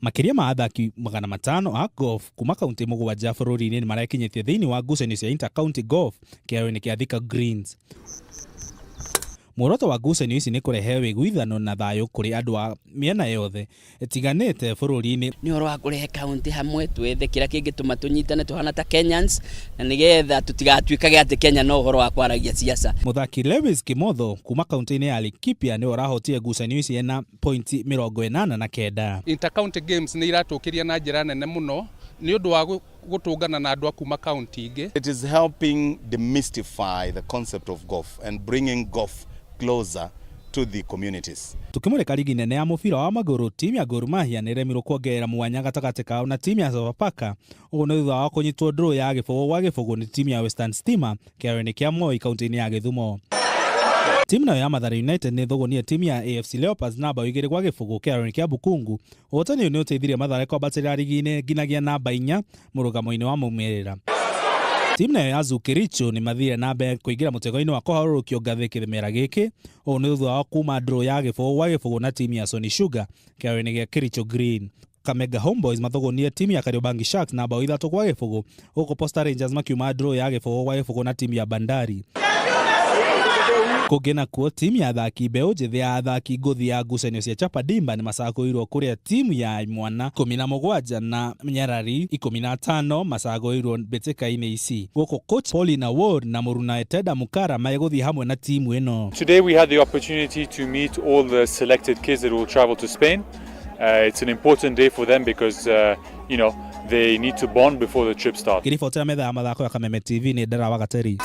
Makĩria ma athaki 500 a golf kuma kaunti 7 bũrũri-inĩ nĩmarekinyĩtie thĩinĩ wa ngucanio cia Inter-County Golf kĩharo-inĩ kĩa Thika Greens. Muoroto wa ngucanio ici nĩ kũrehe wĩguithano na thayũ kũrĩ andũ a mĩena yothe ĩtiganĩte bũrũri-inĩ. Nĩ ũhoro wa kũrehe kaunti hamwe, twethe kĩrĩa kĩngĩtũma tũnyitane tũhana ta Kenyans, na nĩgetha tũtigatuĩkage atĩ Kenya no ũhoro wa kwaragia siasa. Mũthaki Lewis Kimotho kuma kaunti-inĩ ya Laikipia nĩwe ũrahotire ngucanio ici ena pointi 89. Inter-County Games nĩ iratũkĩria na njĩra nene mũno nĩ ũndũ wa gũtũngana na andũ a kuma kaunti ingĩ. It is helping demystify the concept of golf and bringing golf closer to the communities. Tukimurika ligi nene ya mũbira wa magũrũ, timu ya Gor Mahia nĩremirwo kuongerera mwanya gatagatĩ kao na timu ya Sofapaka. Ũguo nĩ thutha wa kũnyitwo draw ya 0-0 nĩ timu ya Western Stima kĩharo-inĩ kĩa Moi kaunti-inĩ ya Gĩthumo. Timu nayo ya Mathare United nĩ thũgũnire timu ya AFC Leopards na bao 2-0 kĩharo-inĩ kĩa Bukungu. Ũhotani ũyũ nĩ ũteithirie Mathare kwambatĩra rigi-inĩ nginyagia namba 4 mũrũgamo-inĩ wa maumĩrĩra. Timu nayo ya Zoo Kericho nĩ mathire na mbere kũingĩra mũtego-inĩ wa kũharũrũkio ngathĩ kĩmera gĩkĩ. Ũũ nĩ thutha wa kuma draw ya 0-0 na timu ya Sony Sugar kĩharo-inĩ gĩa Kericho Green. Kakamega Homeboys mathũgũnire timu ya Kariobangi Sharks na bao 3-0, gũkũ Posta Rangers makiuma draw ya 0-0 na timu ya Bandari. Kũngĩ nakuo, timu ya athaki mbeũ njĩthĩ ya athaki ngũthi ya ngucanio cia Chapa Dimba nĩ macagũrirwo kũrĩa timu ya imwana 17 na nyarari 15 macagũrirwo mbĩtĩka-inĩ ici, gũkũ coach Pauline Awuor na mũruna Teda Mukara megũthiĩ hamwe na timu ĩno. Today we had the opportunity to meet all the selected kids that will travel to Spain. It's an important day for them because they need to bond before the trip starts. Ngĩribotera metha ya mathako ya Kameme TV nĩ Ndara wa Gateri.